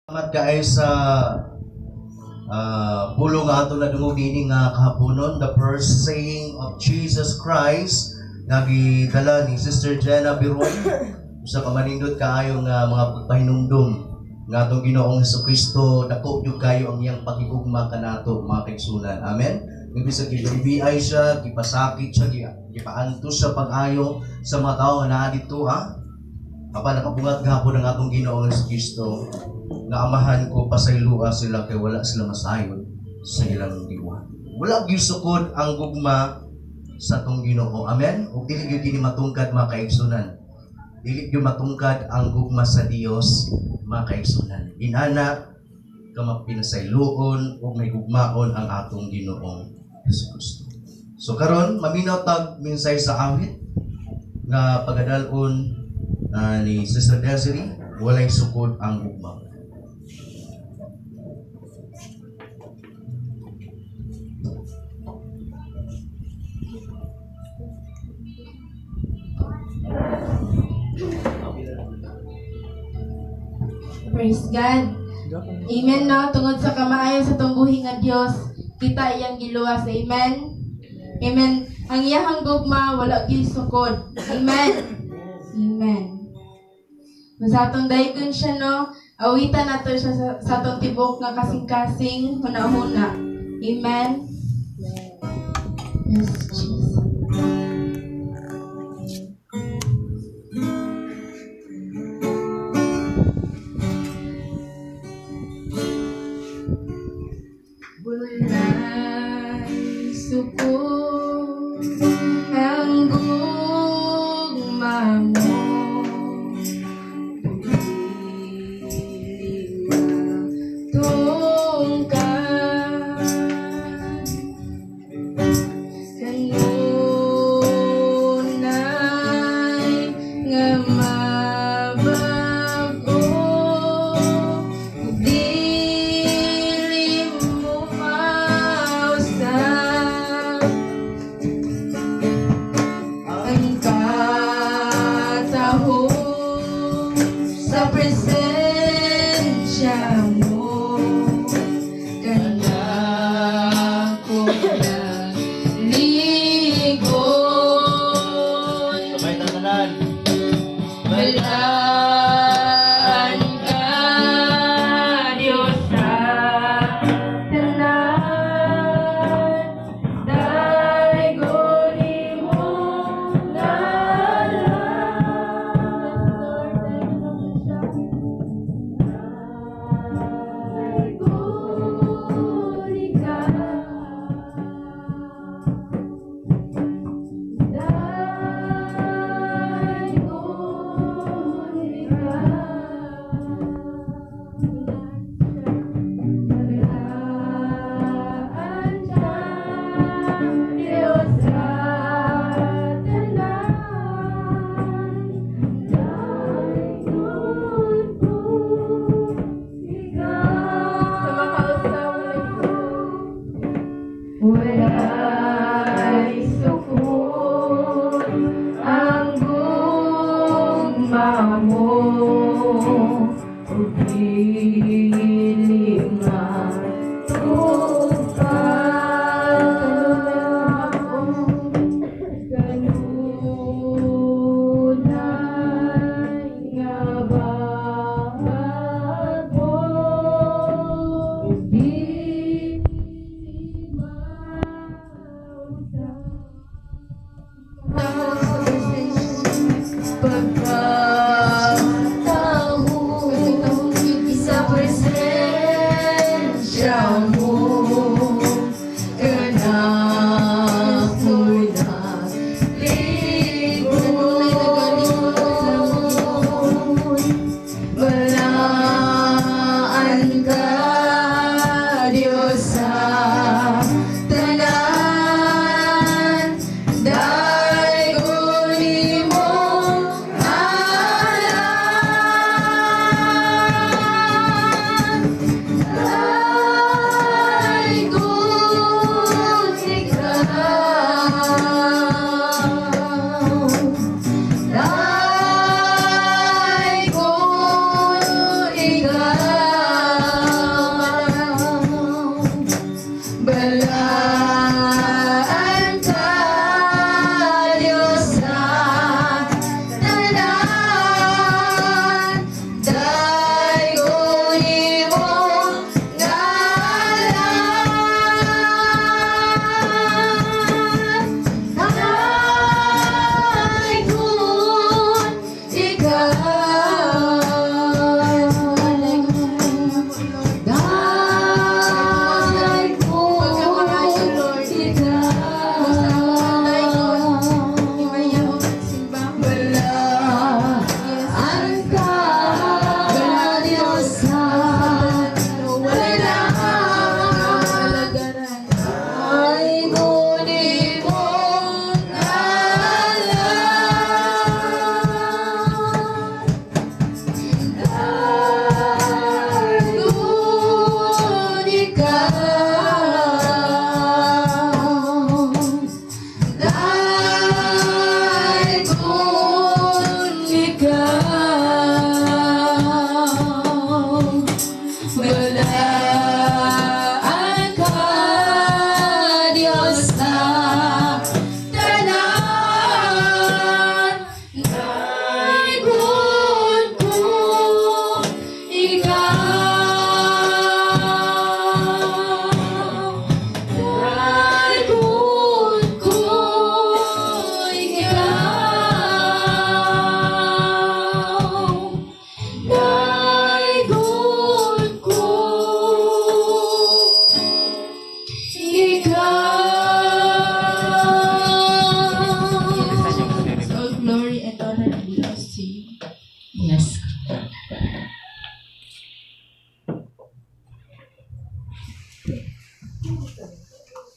Salamat kay sa pulong nga ato nadungog niini nga kahaponon, the first saying of Jesus Christ nga gidala ni Sister Jenna Biroy. Usa ka manindot kaayo nga mga pagpahinumdum nga atong Ginoong Hesukristo, dako gyud kayo ang iyang pakigugma kanato, mga kaigsunan. Amen. Nga bisag gilubiay siya, gipasakit siya, gipaantos siya pag-ayo sa mga tawo nga naa didto ha. Apan nakabungat gahapon ang atong Ginoong Hesukristo nga "Amahan ko, pasayloa sila kay wala sila masayod sa ilang gibuhat." Wala gyud sukod ang gugma sa atong Ginoo. Amen. Ug dili gyud kini matungkad, mga kaigsunan. Dili gyud matungkad ang gugma sa Dios, mga kaigsunan. Inana ka mapinasayloon ug may gugmaon ang atong Ginoong Hesukristo. So karon maminaw tag minsay sa awit nga pagadal-on ni Sister Desiree, "Walay Sukod ang Gugma." Praise God. Amen, no? Tungod sa kamaayo sa atong buhi nga Dios, kita iyang giluwas. Amen. Amen. Ang iyang gugma wala gyud sukod. Amen. Amen. Sa atong daygon siya, no, awitan nato siya sa atong tibok nga kasing-kasing, huna-huna. Amen. Yes, Jesus. Walay sukod ang gugma mo, dili matungkad. Kanunay nga mabag-o, dili mo mausab ang katahom sa presensya mo. Kanako ligon. Sabay tanan. Balaan ka, Diyos, sa tanan. Daygon imong ngalan. Lord, daygon nato siya.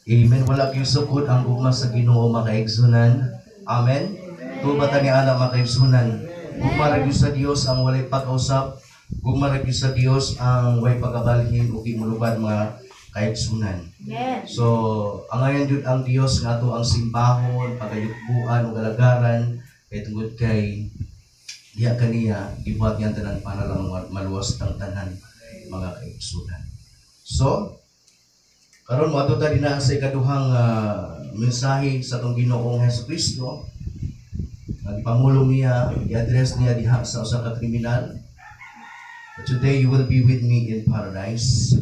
Amen. Wala gyud sukod ang gugma sa Ginoo, mga kaigsunan. Amen. Tuo ba ta ni ana, mga kaigsunan? Gugma ra gyud sa Dios ang walay pagkausap. Gugma ra gyud sa Dios ang walay pagkabalhin ug di molubad, mga kaigsunan. So, angayan jud ang Dios nga ato ang simbahon, pagayugbuan ug alagaran kay tungod kay diha kaniya gibuhat niya ang tanan para lang maluwas tang tanan, mga kaigsunan. So, karon moadto ta dinha sa ikaduhang mensahe sa atong Ginoong Hesus Kristo nga gipamulong niya, i-address niya diha sa usa ka kriminal. "But today you will be with me in paradise."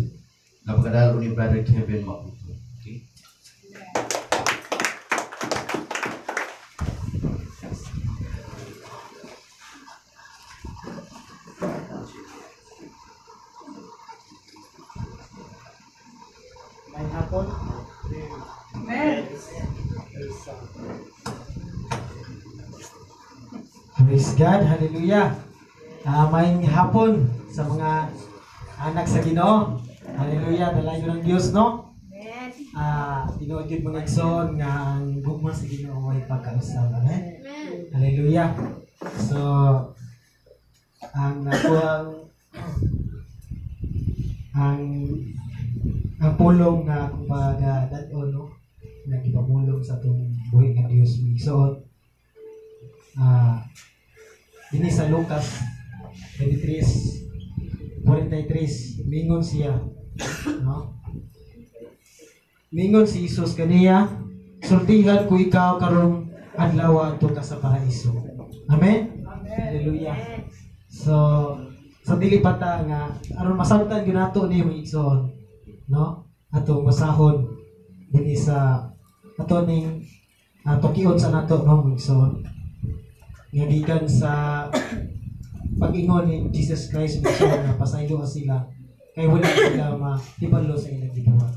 Napakadalo ni Brother Kevin Maputo. Okay? May hapon. Amen. Praise God. Hallelujah. May hapon sa mga anak sa Ginoo. Hallelujah. Dalayo ng Diyos, no? Tinuod yun, mga igsoon, nga ang gugma sa Ginoo ay pagkausap. Amen. Hallelujah. So, ang ako ang pulong nga akong pagadad-on, no, nga gipamulong sa atong buhi nga Dios, mga igsoon, dinhi sa Lucas 23:43, mingon siya, no, mingon si Jesus kaniya, "Sultihan ko ikaw karong adlaw, adto ka sa paraiso." Amen. Hallelujah. So sa dili pa ta nga aron masabtan gyud nato ni, mga igsoon, no, atong basahon dinhi sa ato ning tukion sa nato, no, mga igsoon, nga gikan sa pag-ingon ni Jesus Christ, mga igsoon, nga pasaylo sila kay wala sila mahibalo sa ilang gibuhat.